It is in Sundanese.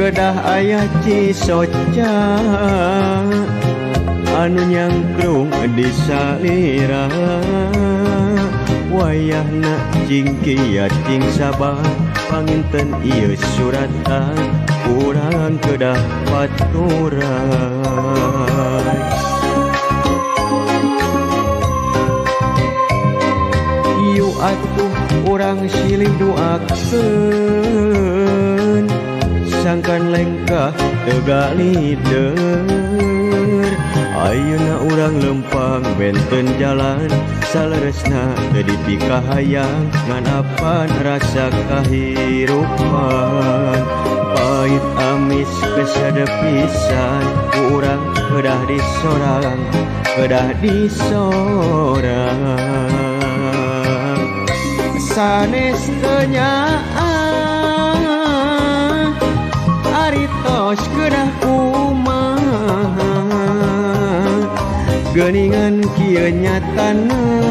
Kedah aya cisoca anu nyangkrung di salira. Wayahna cing kiat cing sabar, panginten ieu suratan urang kedah paturan. Yu atuh urang silih duakeun, sangkan lengkah teu galider. Ayeuna urang lempang benten jalan, saleresna teu dipikahayang ngan apan rasa kahirupan. Pahit amis kesadep pisan, urang kedah disorang, kedah disorang. Sanes teu nyaah ari tos kedah kumaha, geuningan kieu nyatana.